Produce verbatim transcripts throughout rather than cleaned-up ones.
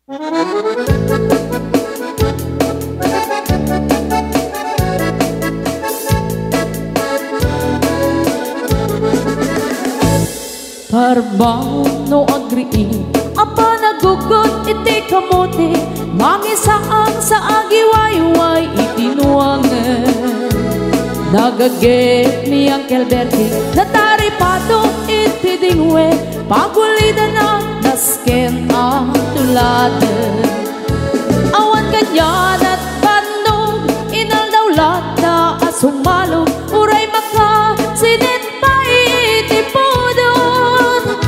Parbangon no agriing a panaggugot iti kamote, mangisaan sa agiwayway iti nuangen. Nagaggep ni Uncle Bertie, nataripato iti dingwe, pagulidana nasken a tuladen. Awan kanian a bannog, inaldaw latta a sumalog, uray makasinit pay iti pudot.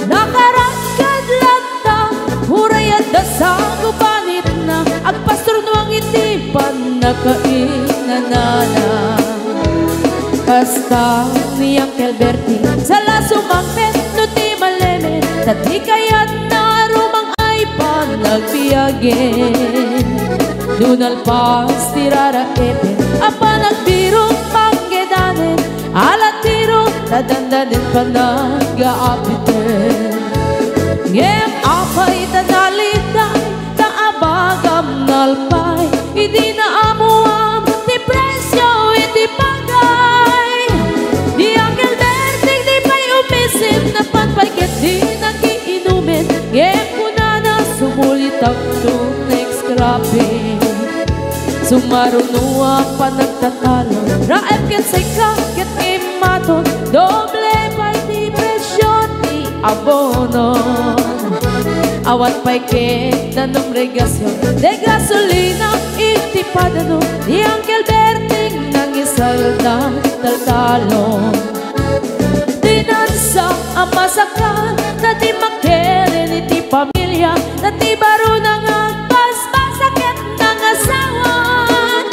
Nakarakad latta, uray adda sa gubanitna, agpasturnuang iti pannakainanana. Kasta ni Uncle Bertie, sala sumangpet no ti malemed, ta di kayatna a rumang-ay panagbiagen. No nalpas ti raraepen a panagbirok panggedanen, alatiro ta dandanen panagaapiten. Ngem apay ta naliday, ta abagam nalpay, idi naamuam ti presio iti bagay. Ni Uncle Berting di pay umisit, napan pay ket di nakiinumen, ngem kunana sumulitangto next cropping. Sumaruno a panagtatalo, raep ket sika ket immaton, doble pay ti presio ti abono. Awan pay ket danum regasion, de gasolina iti padano, ni Uncle Berting nangisalda taltalon. Dinansa a masakal, ta di makiren iti pamilia, ta ti barona nga agbasbasa ket nangasawan.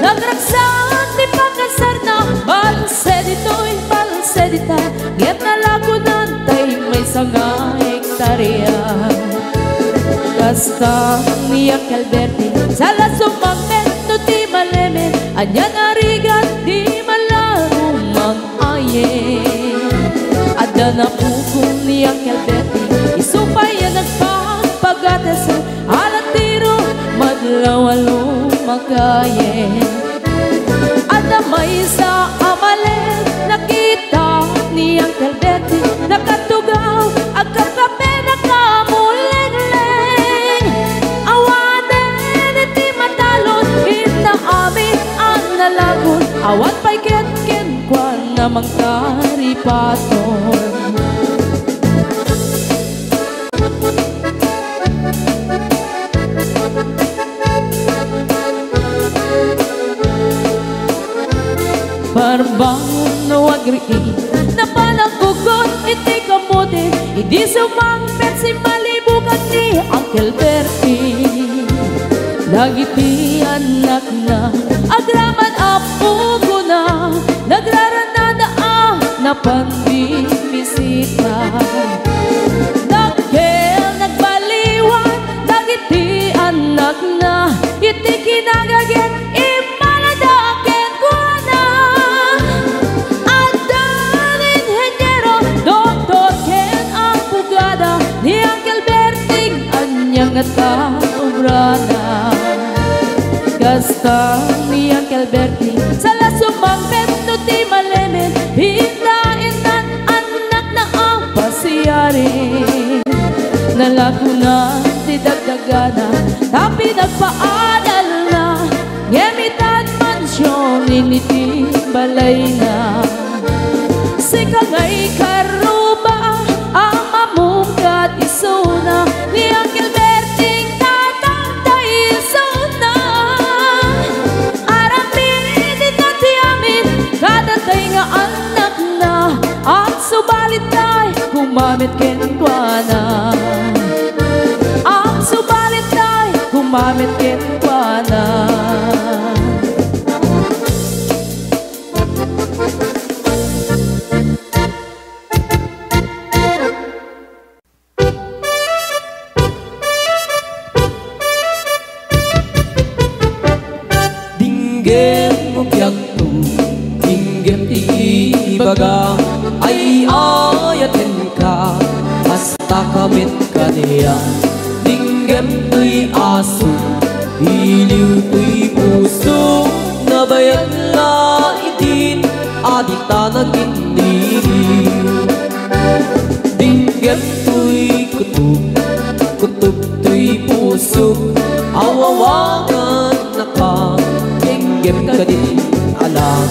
Nagragsak ti pakasarna, balse ditoy, balse dita, ngem nalakunan tay maysa nga hektaria. Kasta ni Uncle Berting, sala sumangpet no ti malemed, ania nga rigat di malaru mang-ayen. Adda napukaw ni Uncle Berting, isu pay a nagpapagates, alatiro madlaw a lumakayen. Adda maysa a malemed, nakita ni Uncle Berting, nakatugaw, agkapkape, nakamulengleng. Awanen iti matalon, inna amin a nalagon, awan pay ket kenkuana mangtaripaton. Parbangon no agriing, napan naggugot iti kamote, idi sumangpet simmalibukan ni Uncle Bertie. Dagiti annakna, agraman a pugona, nagrarannada a napan bimisita. Dakkel nagbaliwan dagiti annakna, iti kinagaget immalada kenkuana. Addan inheniero, doktor ken abogada, ni Uncle Berting ania ngata obrana. Kasta ni Uncle Berting, sala sumangpet no ti malemed, inna innan annakna a pasiari. Nalakunan ti dagdagana, ta pinagpaadalna, ngem itan mansion iti balayna. Sika ngay karruba a mamungkat isuna, ni Uncle Berting tatangtay isuna. Aramid ita ti amin, kadatay nga annakna, agsubalit tay gumamit kenkuana. Agsubalit tay gumamit kenkuana. Dinggem mo biagto, dinggem ti ibagam, ay-ayatenka, basta ka met kaniak. Ding Dinggem toy aso, iliw toy puso, nabayag la idin a dita nagindiriw. Dinggem toy kutob, kutob toy puso, awawagannaka. Dinggem kadin ala,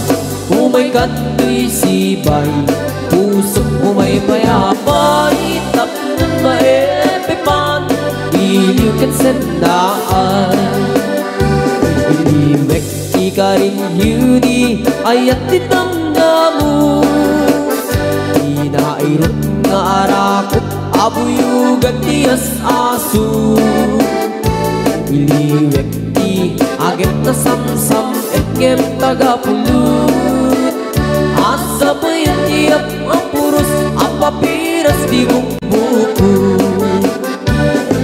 umayka toy sibay, pusok umaypay a pay, tapno maipipan, iliw ken sendaan. Iliwek ti karin, Judy, ayat ti damdamo. Ti nairut nga arakut, abuyogan ti as-aso. Iliwek ti agek nasamsam, ngem tagapulot. Asabayan ti ap-, apuros, apapiras ti bukbukot.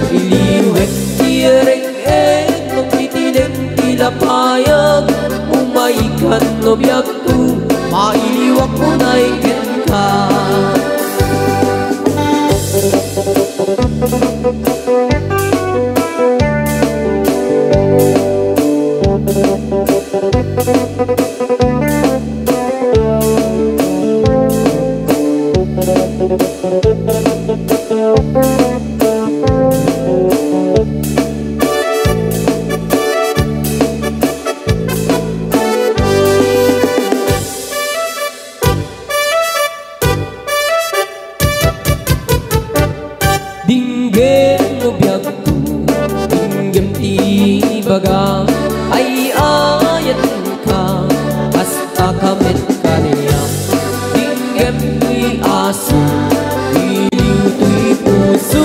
Iliwek ti reng-eng, magtitileng ti lapayag, umaykan no biagto, mailiwak unay kenka. Dinggem no biagko, dinggem ti ibaga, ay-ayatenka, kasta ka met kaniak. Dinggem toy aso, iliw toy puso,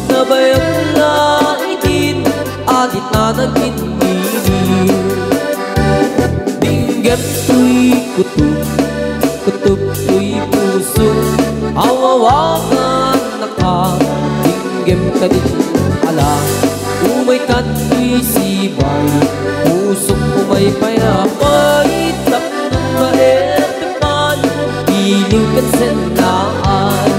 nabayag la idin a dita nagindiriw. Dinggem toy kutob, kutob toy puso, awawagannaka. Dinggem kadin ala, umayka toy sibay, pusok umaypay a pay, tapno maipipan, iliw ken sendaan.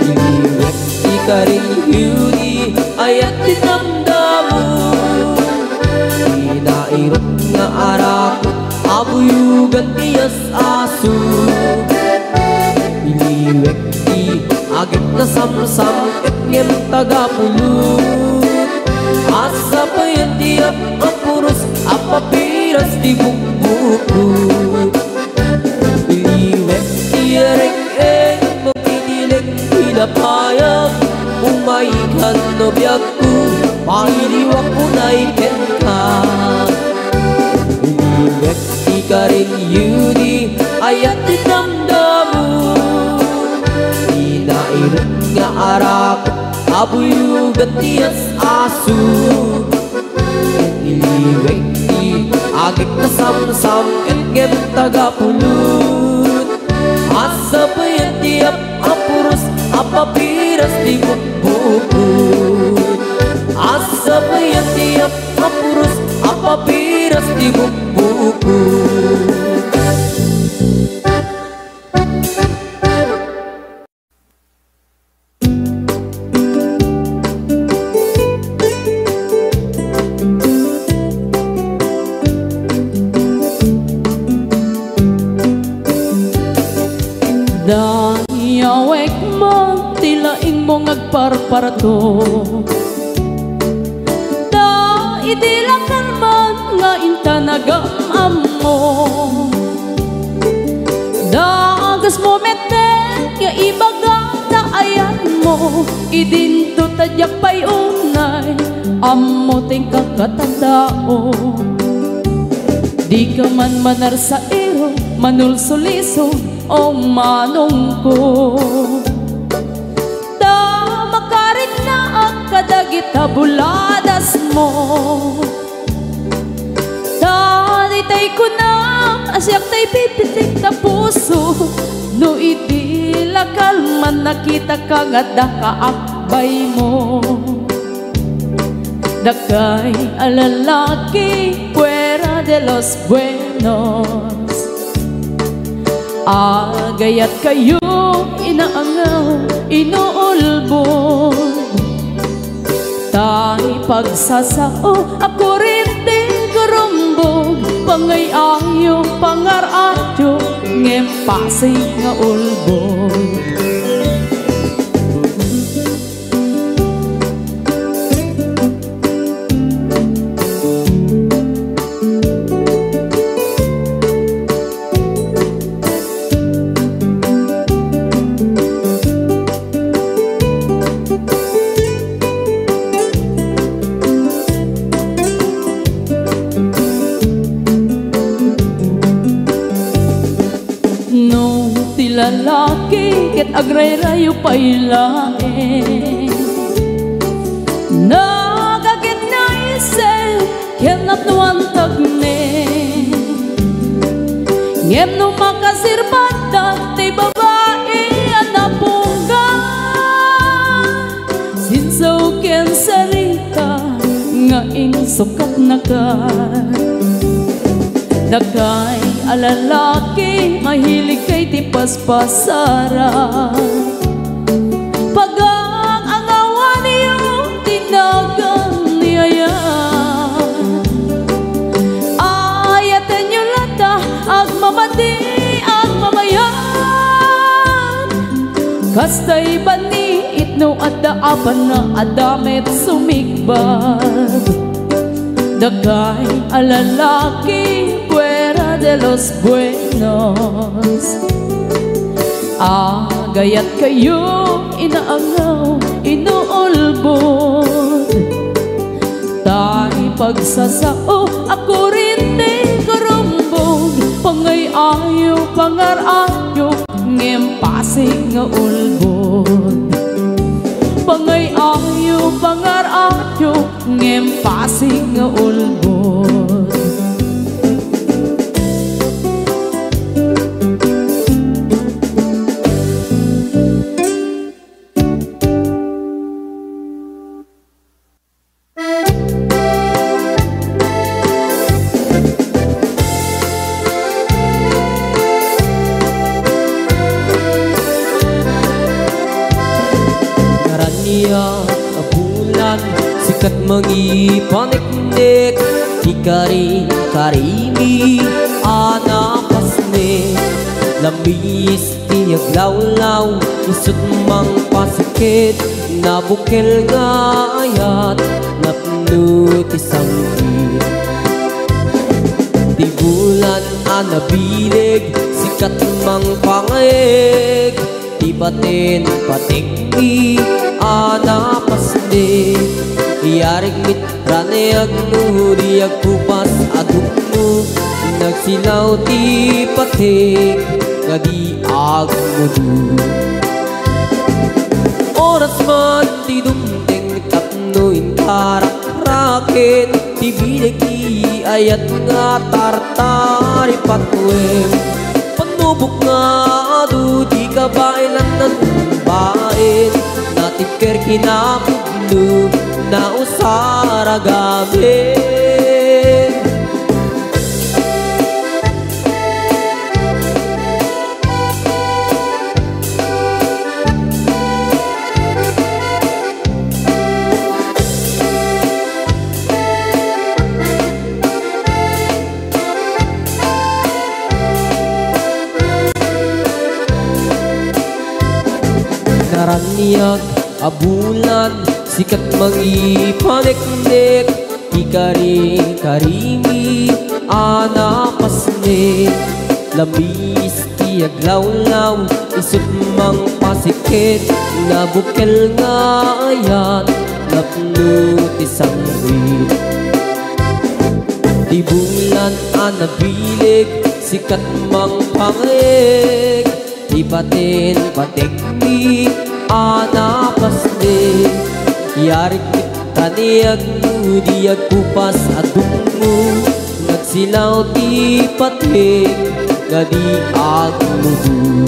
Iliwek ti karin, Judy, ayat ti damdamo. Ti nairut nga arakut, abuyogan ti as-aso. Iliwek ti agek nasamsam, ngem tagapulot. Asabayan ti ap-, apuros, apapiras ti bukbukot. Iliwek ti reng-eng, magtitileng ti lapayag, umaykan no biagko, mailiwak unay kenka. Iliwek ti karin, Judy, ayat ti damdamo. Ti nairut nga arak, abuyogan ti as-aso. Iliwek ti agek nasamsam, ngem tagapulot. Asabayan ti ap-, apuros, apapiras ti bukbukot. Asabayan ti ap-, apuros, apapiras ti bukbukot. Dayawek man ti laingmo nga agparparto. Ta idi lakal man nga intan agam-ammo, dagasmo metten nga ibaga ta ayanmo, idinto ta diak pay unay ammo ti inkakatandao. Dika man manarsairo, manulsuliso, o manongko. Ta makariknaak kadagita buladasmo. Ta ditay kunam a siak tay pipitik ta puso, no idi lakal man nakitaka nga adda kaakbaymo. Dakay a lalaki fuera de los buenos. Agayat kayo, inaangaw, inuulbod. Tay pagsasao a kurente gurumbog, pangay-ayo, pangar-ayo, ngem pasig nga ulbod. No ti lalaki ket agrayrayo pay laeng, nagaginaysep ken natnuan tagnem. Ngem no makaserbatta ti babai a napukaw, sinsaw ken sarita nga insukatnaka. Dakay a lalaki, mahiligkay ti paspasara. Pagang-angawanyo ti nagan ni ayat. Ayatenyo latta, agmamadi, agmamayat. Kasta ibanit no adda apana, adda met sumikbad. Dakay a lalaki, fuera de los buenos. Agayat kayo, inaangaw, inuulbod. Tay pagsasao a kurente gurumbog, pangay-ayo, pangar-ayo, ngem pasig nga ulbod. Pangay-ayo, pangar-ayo, ngem pasig nga ulbod. Naraniag a bulan, sikat mangipaneknek, ti kari-karimi a napasnek. Lamis ti aglawlaw, isut' mangpasikit, nabukel nga ayat, napno ti sangkit. Ti bulan a nabileg, sikat mangpangayeg, ti baten patekmi a napasnek. Iyarigmit Raniag no di agkupas a dukno, nagsilaw ti patek nga di agmudu. Oras man ti dumteng tapno intarak-raken, ti bileg ti ayat nga tartari patuen. Panubok nga adu ti kabaelan a tumbaen, natibker kinapudno, nausar a gamin. Naraniag a bulan, sikat mangipaneknek, ti kari-karimi a napasnek. Lamis ti aglawlaw, isut' mangpasikit, nabukel nga ayat, napno ti sangkit. Ti bulan a nabileg, sikat mangpangayeg, ti baten patekmi a napasnek. Yarik raniag no di agkupas a dukno, nagsilaw ti patek nga di agmudu.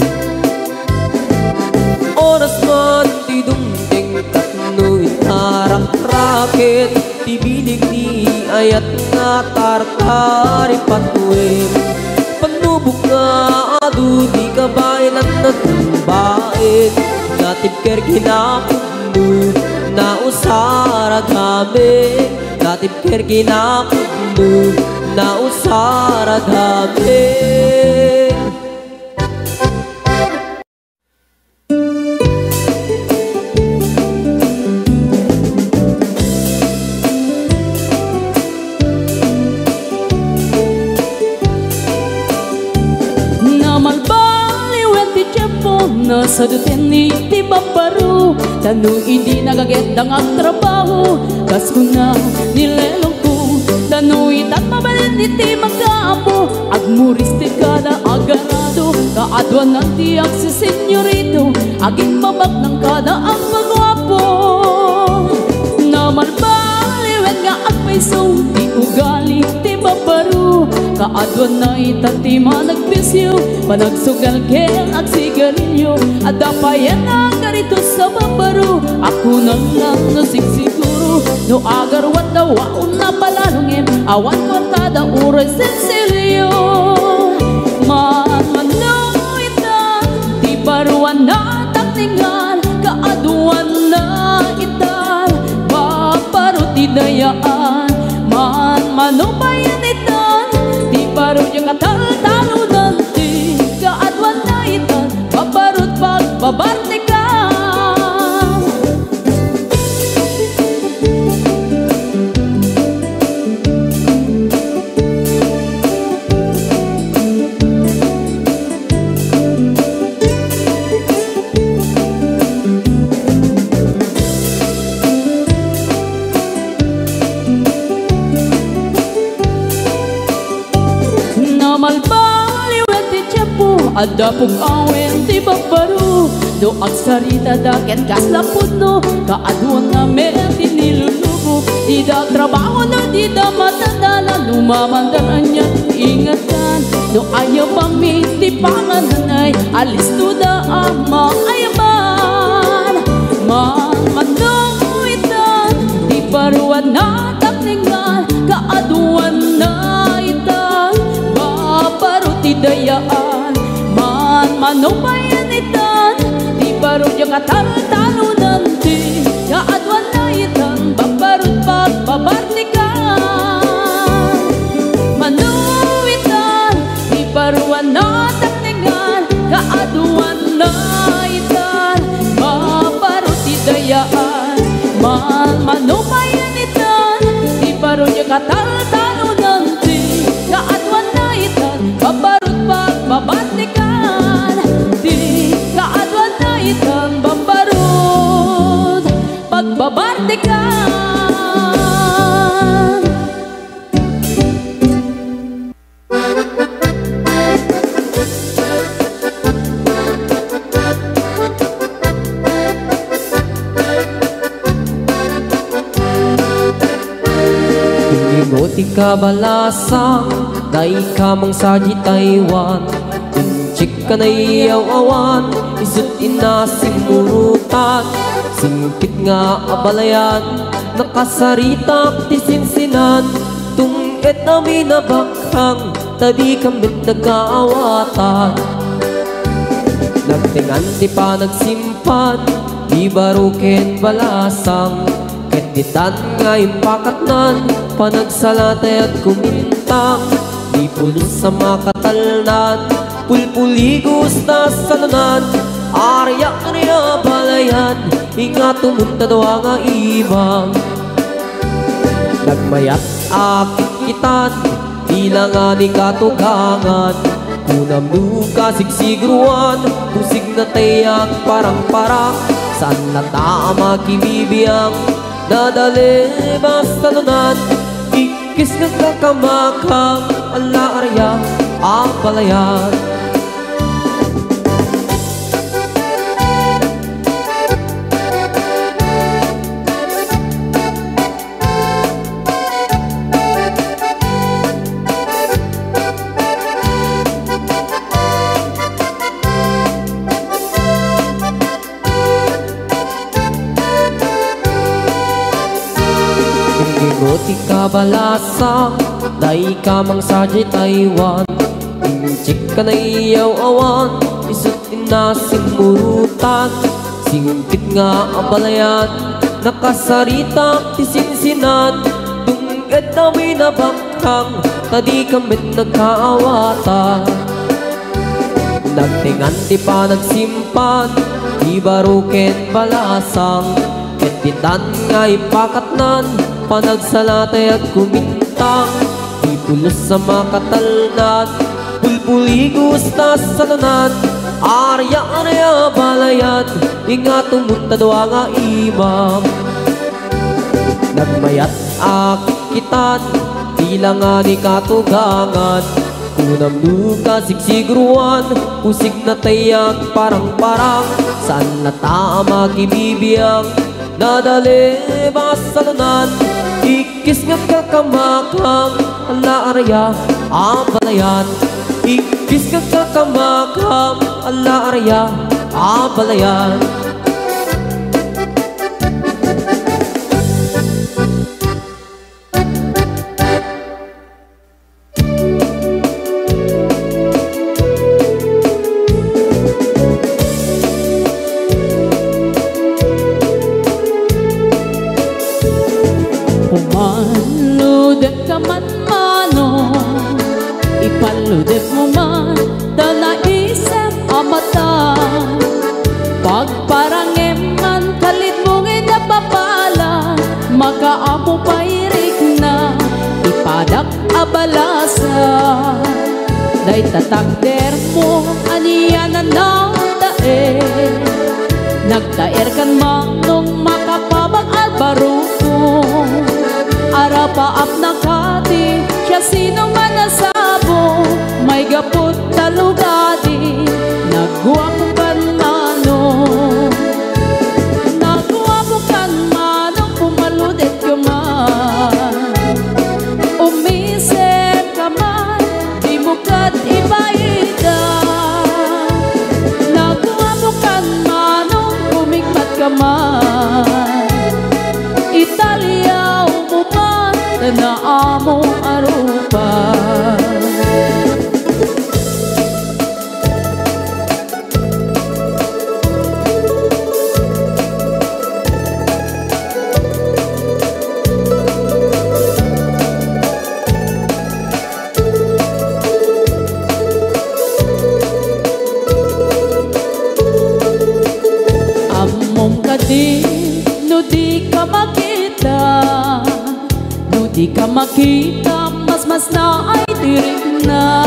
Oras man ti dumteng tapno intarak-raken, ti bileg ti ayat nga tartari patuen. Panubok nga adu ti kabaelan a tumbaen, natibker kinapudno, Nausarag amin, natibker kinapudno, nausarag amin. Namalbaliwen ti tiempo, nasaduten iti babbaro. Ta no idi nagagenda nga agtrabaho, kas kuna ni lelongko, ta no itan mabalin iti makaammo, agmuris ti kada agarado, kaaduanan ti agsisenyorito, agimbabaknang kada agpaguapo. Namalbaliwen nga agpayso ti ugali ti babbaro, kaaduanna ita ti managpisio, panagsugal ken agsigarilio. Adda payen nga agkaritos a babbaro, a kunana no sigsiguro, no agaruatta waon a palalungem, awan kuartada uray sensilio. Manmano ita ti baruan a taknengan, kaaduanna ita babbaro ti dayaan. Manmano payen ita ti baro diak a taltalonan, ti kaaduanna ita babbaro ti pagbabartikan. Namalbaliwen ti tiempo, adda pug-awen ti babbaro. No agsaritada ket kasla pudno, kaaduanna met ti nilulubo. Dida trabaho no dida matadala, no mamandan ania ti ingetdan. No ayabami ti pangananay, alistoda a maayaban. Manmano ita ti baruan a taknengan, kaaduanna ita babbaro ti dayaan. Manmano payen ita ti baro diak a taltalonan, ti kaaduanna ita babbaro ti pagbabartikan. Mano ita ti baruan a taknengan, kaaduanna ita babbaro ti dayaan. Manmano payen ita ti baro diak a taltalonan, ti kaaduanna ita babbaro ti pagbabartikan, ti kaaduanna ita babbaro ti pagbabartikan. Iningo ti kabalasang, dayka mangsa di Taiwan. Inchik ka naiyaw-awan, isut' inna simmurutan. Singpit nga abalayan, nakasaritak ti sinsinan. Tung-et amin a bakhang, ta dikam met nagkaawatan. Nagtengan ti panagsimpan, di baro ken balasang. Ket ditan nga impakatnan, panagsalatay at kumintang. Di pulos a makatalnan, pulpuligos ta salunan. Ariak ni abalayan, ingatumon ta dua nga ibang. Nagmayat a kitkitan, bilangan ni katugangan. Kunam no kasigsigruan, tusig na tay agparangparang. Saan latta a makibibiang, nadalem a salunan. Ikkis nga kakamakam, ala aria, abalayan. Iningo ti kabalasang, dayka mangsa di Taiwan. Inchik ka naiyaw-awan, isut' inna simmurutan. Singpit nga abalayan, Nakasaritak ti sinsinan, tunged ta minabangkang, ta dikam met nagkaawatan. Nagtengan ti panagsimpan, ti baro ken balasang, ket ditan nga ipakatnan, panagsala tay agkumintang, ti pulos a makatalnan, pulpuligos ta sananan, arya-arya balayan, ingato met ta dua nga imam. Nagmayat a kikitan, ti langa ni katugangan, kunam no kasigsiguruan, pusig na tay agparang-parang, saan latta a makibibiang, nadalem a sananan, ikkis nga agkakamakam, ala arya a balayan, ikkis nga agkakamakam, ala arya a balayan. Pumaludek ka man manong, ipaludek mo man ta naisem a mata. Pagparangem man kalit mo nga napapala, makaammo pay rikna, ipadak a balasa. Dayta takder mo, ania na nagtaer? Nagtaer kan manong makapabag a barukong. Arapaap na kadi, siasino man a sabo, maigaput ta lugadi, naguapo kan manong. Naguapo kan manong, pumaludek ka man. Umisip ka man, dimo ket ibaida. Naguapo kan manong, kumikmat ka man. Italiaw mo man, ta naammo a rupa. Ammom kadi no di ka makita? No di ka makita, masmasnaay ti rikna.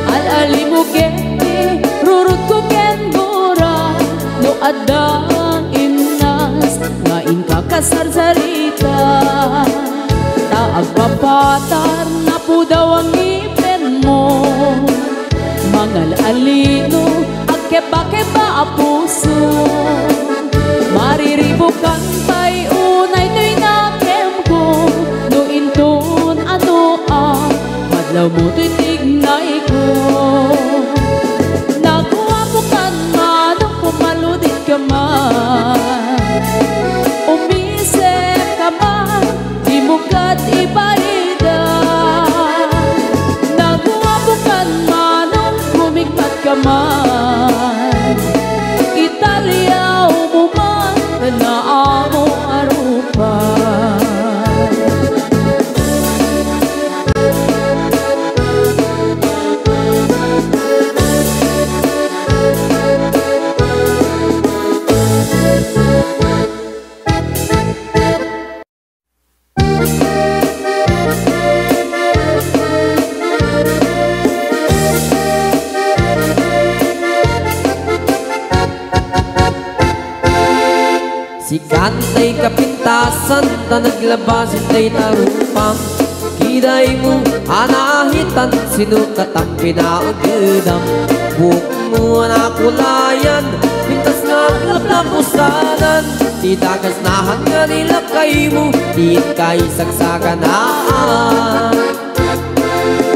Al-alimok iti rurutko ken gura, no adda innas nga inka kasarsarita. Ta agpapatar, napudaw a ngipenmo. Mangal-alino, agkebakeba a puso. Mariribukan pay unay toy nakemko, no inton ano a madlaw mo toy tignayko. Naguapo kan manong, pumaludek ka man. Umisip ka man, dimo ket ibaida. Naguapo kan manong, kumikmat ka man. Italiaw mo man, naammo a rupa. Sikan tay kapintasan ta naglabas tay tarupam. Kidaymo a naahitan, sino katam pinaagedam? Buokmo a nakulayan, pintas nga aglaplapusanan. Ti dagasnahan nga ni lakaymo, diit ka isagsaganaan.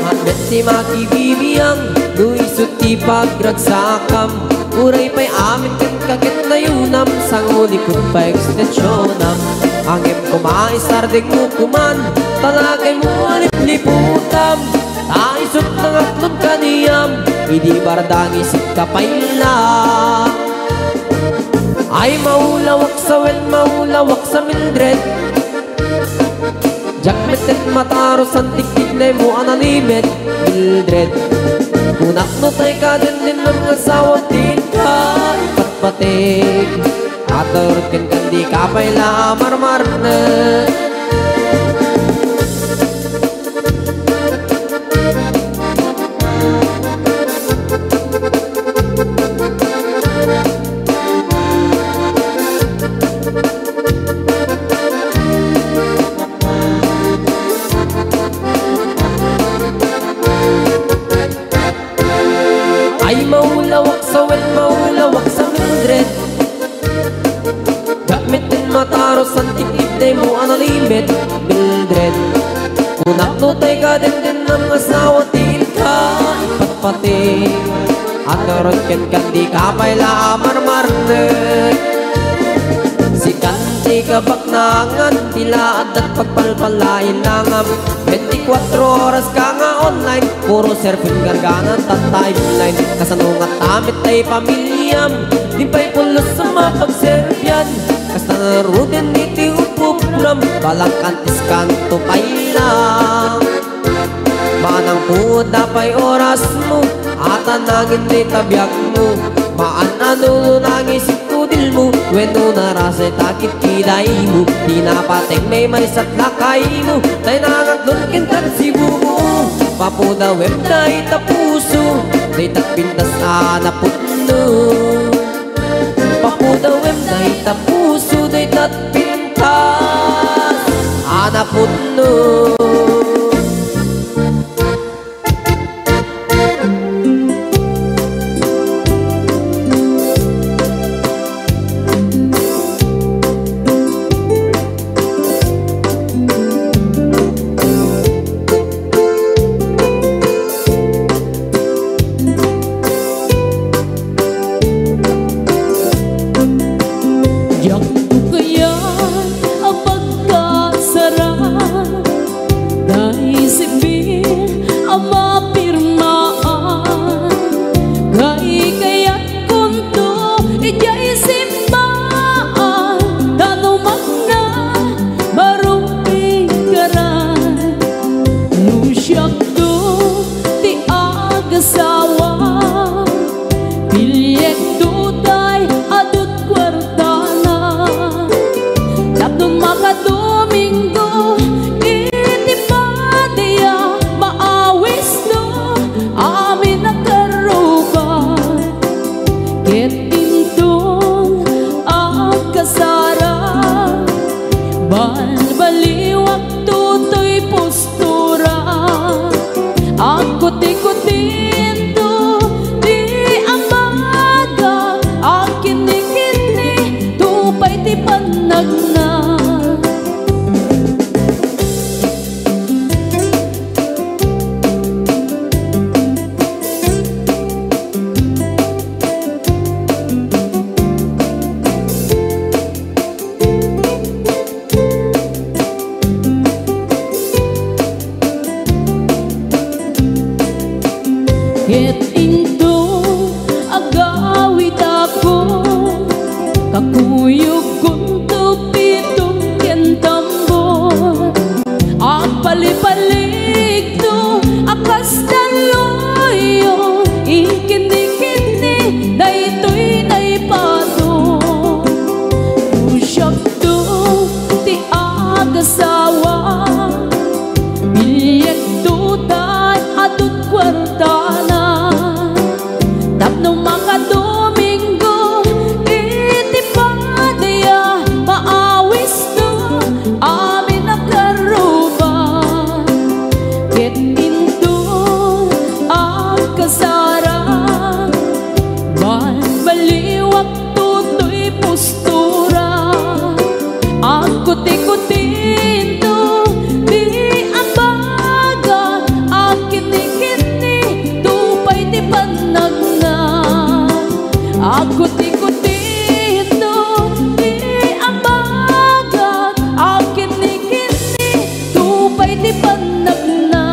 Ania ti makibibiang, no isu ti pagragsakam? Uray pay amin ken kaketnayonam, sangulikon pay ekstensionam. Ngem koma, isardengmo koman, talagaymo a lipliputam. Ta isut nangatlon kaniam, idi bardang isut ka pay la. Ay, maulawak sa wen, maulawak sa Mildred. Diak metten mataros, antiktik daymo a nalimed, Mildred. Kunak no tay ka dindinam nga asawa, diin ka ipatpatik. Aturot kenka, dika pay la a marmarnek. Ay, maulawak sa wen, maulawak sa Mildred. Diak metten mataros, antiktik daymo a nalimed, Mildred. Kunak no tay ka dindinam nga asawa, diin ka ipatpatik. Aturot kenka, dika pay la a marmarnek. Sikan ti kabaknangan, ti la adda pagpalpalainangam. Bentikuatro oras ka nga online, puro cellphone gargana ta timeline. Kasano ngata met tay pamiliam? Di pay pulos a mapagserbian. Kasta ngaruden iti upupram, balang kantiskanto pay la. Manang pudda pay orasmo, ata nangin dita biagmo. Maan a nulo nangisitudilmo, wenno narasay takit kidaymo. Di napateng maymaysa ti lakaymo, tay nangaglon kenka ti bubuo. Papudawem dayta puso, dayta pintas a napudno. Papudawem dayta puso, dayta pintas a napudno. Diakto kayat a pagkasaran, tay sibil a mapirmaan, kay kayatkonto idiay simbaan, ta no mangna, marupikaran. No siakto ti agasawa, piliekto tay adut kuartana. Tapno makadomingo iti padiya, maawisto amin a karruba. Ket inton agkasara, balbaliwak toy pus- tura. Agkuti-kutinto ti ambaga, agkinni-kinni to pay ti pannagna. Ket inton agawidakon, kakuyogkonto piton ken tambor. Agpalipaligto a kas talloyo, ikinni-kinni daytoy naipato. No siakto ti agasawa, piliekto tay adut kuartana. Tapno makadomingo iti padiya, maawisto amin a karruba. Ket inton agkasara, balbaliwak toy postura. Agkuti-kutinto ti ambaga, agkinni-kinni to pay ti pannagna. Agkuti-kutinto ti ambaga, agkinni-kinni to pay ti pannagna.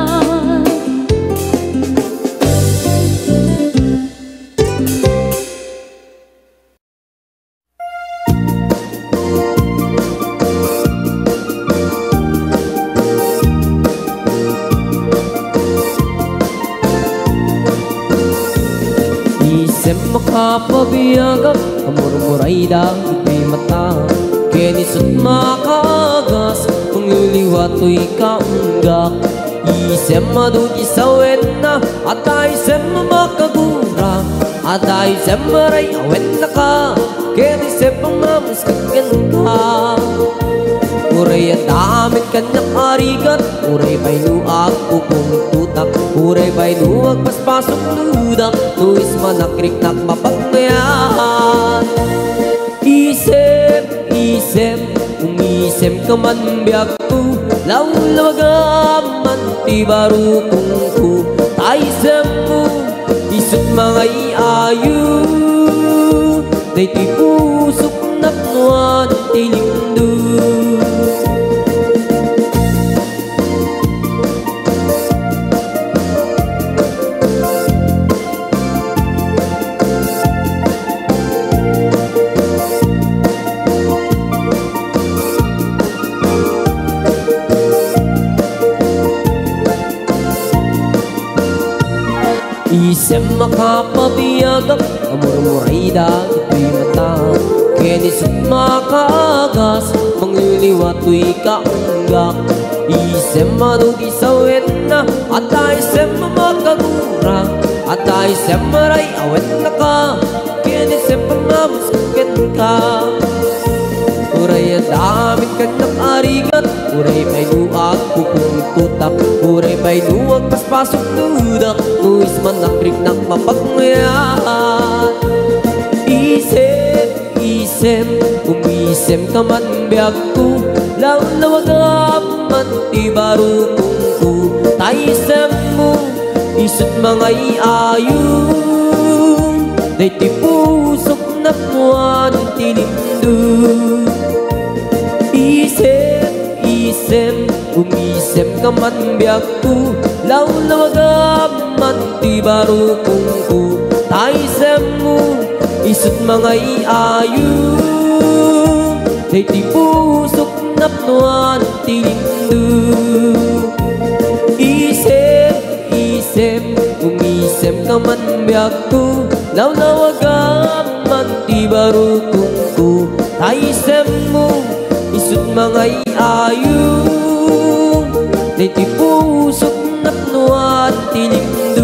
Makapabiagak, murmurayda iti mata. Ken isut' makaagas, mangliliwa toy kaunggak. Isem adu ti sawenna, adda isem makagura, adda isem maray-awennaka, ken isem pangamus kenka. Uray adda amin kaniak a rigat, uray pay no agpupungtotak, uray pay no agpaspasuknodak, no ismanak riknak mapagmayat. Isem, isem, umisemka man biagko, lawlawagam man ti barukongko, ta isemmo, isut' mangay-ayo, daytoy pusok napnoan ti limduk. Isem makapabiagak, murmurayda iti mata. Ken isut' makaagas, mangliliwa toy kaunggak. Isem adu ti sawenna, adda isem makagura, adda isem maray-awennaka, ken isem pangamus kenka. Uray adda amin kaniak a rigat, uray pay no agpupungtotak, uray pay no agpaspasuknodak, no ismanak riknak mapagmayat. Isem, isem, umisemka man biagko, lawlawagam man ti barukongko, ta isemmo, isut' mangay-ayo, daytoy pusok napnoan ti limduk. Isem, isem, umisemka man biagko, lawlawagam man ti barukongko, ta isemmo, isut' mangay-ayo, daytoy pusok napnoan ti limduk. Isem, isem, umisemka man biagko, lawlawagam man ti barukongko, ta isemmo, isut' mangay-ayo, daytoy pusok napnoan ti limduk.